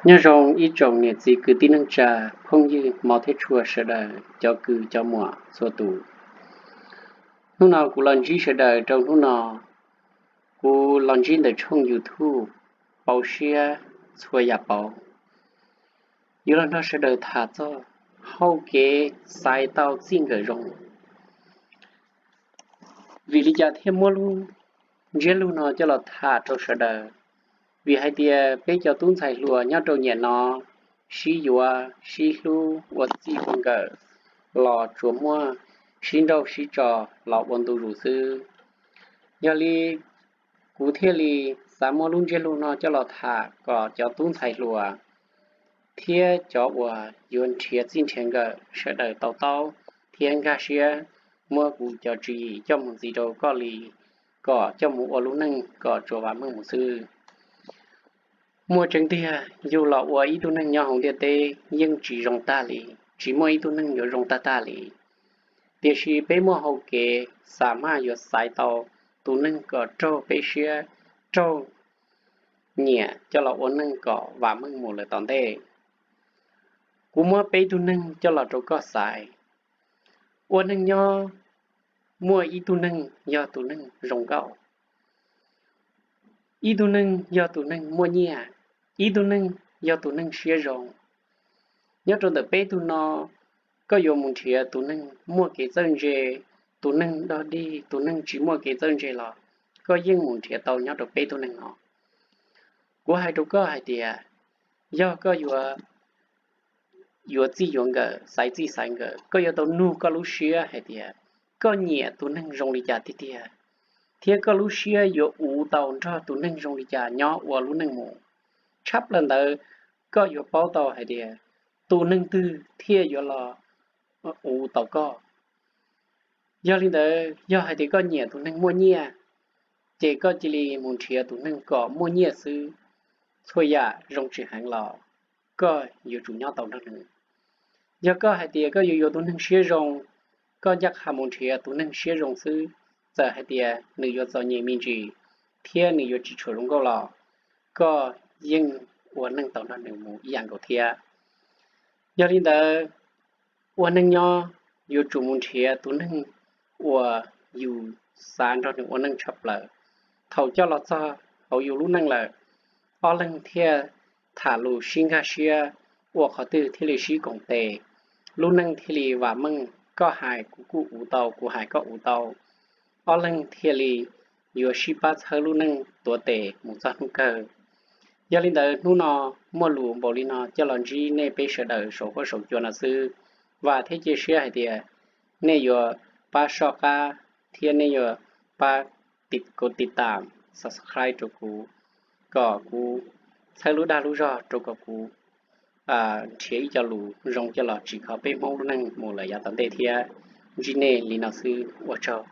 Nyob zoo ib tsoom niam txiv kwv tij neej tsa, phooj ywg hmov thiab tshua sawv daws, cov kwv cov muam txhua tus. Hnub no kuv los ntsib sawv daws rau hnub no, kuv los ntsib ntawm tshooj YouTube Pauv Siab Txhua Yam Pauv, yuav los nrog sawv daws tham txog hau kev xaiv tau txij nkawm zoo. Vim li cas thiaj muab lub ntsiab lus no coj los tham rau sawv daws? Vim hais tias peb cov tub ntxhais hluas nyob rau niaj no sib yuav sib hlub ua txij ua nkawm los tsuas muaj sib nrauj sib tso los ua ntu zus xwb. Yog li kuv thiaj li xav muab lub ntsiab lus no coj los tham kom cov tub ntxhais hluas thiab cov uas yuav nrhiav txij nrhiav nkawm sawv daws tau taub thiab nkag siab muab kuv cov tswv yim coj mus ntxiv rau koj li, kom coj mus ua lub neej kom tsuas vam meej mus xwb. Muaj tseeb tiag, yug los ua ib tug neeg nyob hauv ntiaj teb yeej tsis zoo tag li, tsis muaj ib tug neeg yuav zoo tag tag li. Tiam sis peb muaj hau kev xam maj yuav xaiv tau tus neeg kom raug peb siab, raug nyiam coj los ua neej kom vam meej mus lawm tom ntej. Kuv muab peb tug neeg coj los rau koj xaiv. Ua neej nyob, muaj ib tug neeg yog tus neeg zoo nkauj, ib tug neeg yog tus neeg muaj nyiaj, ib tug neeg yog tus neeg siab zoo. Nyob rau ntawm peb tug no, koj yuav mus nrhiav tus neeg muaj kev txawj ntse, tus neeg dog dig, tus neeg tsis muaj kev txawj ntse los koj yeej mus nrhiav tau nyob rau peb tug neeg no. Kuv hais rau koj hais tias, yog koj yuav yuav txij yuav nkawm, xaiv txij xaiv nkawm, koj yuav tau nug koj lub siab hais tias koj nyiam tus neeg zoo li cas tiag tiag, thiab koj lub siab yuav uv tau nrog tus neeg zoo li cas nyob ua lub neej mus. Tshaj plaws ntawd, koj yuav paub tau hais tias tus neeg twg thiaj yuav los uv tau koj. Yog li ntawd, yog hais tias koj nyiam tus neeg muaj nyiaj, ces koj cia li mus nrhiav tus neeg kom muaj nyiaj xwb. Txhua yam zoo tsis heev los koj yuav tsum nyob tau nrog nws. Yog koj hais tias koj yuav yuav tus neeg siab zoo, koj ncaj qha mus nrhiav tus neeg siab zoo xwb. Txawm hais tias nws yuav txom nyem me ntsis thiab nws yuav tsis tshua zoo nkauj los koj yeej ua neej tau nrog nws mus ib yam nkaus thiab. Yog li ntawd, ua neej nyob yuav tsum mus nrhiav tus neeg uas yus xav nrog nws ua neej tshaj plaws. Thaum coj los txog hauv yus lub neej lawm, ob leeg thiaj tham lus sib nkag siab, ua qhov twg thiaj li sib koom tes, lub neej thiaj li vam meej, koj hais kuv kuj uv tau, kuv hais koj uv tau, ob leeg thiaj li yuav sib pab txhawb lub neej tuav tes mus txog hnub kawg. Yog li ntawd, hnub no muaj lus npaum li no coj los ntsib nej peb sawv daws saum huab saum cua no xwb. Vam thiab cia siab hais tias nej yuav pab soj qab thiab nej yuav pab kov tiv tam, subscribe rau kuv, kom kuv txhawb lub dag lub zog rau kom kuv nrhiav ib co lus zoo coj los tsim kho peb Hmoob lub neej mus lawm yav tom ntej thiab. Ntsib nej li no xwb, ua tsaug.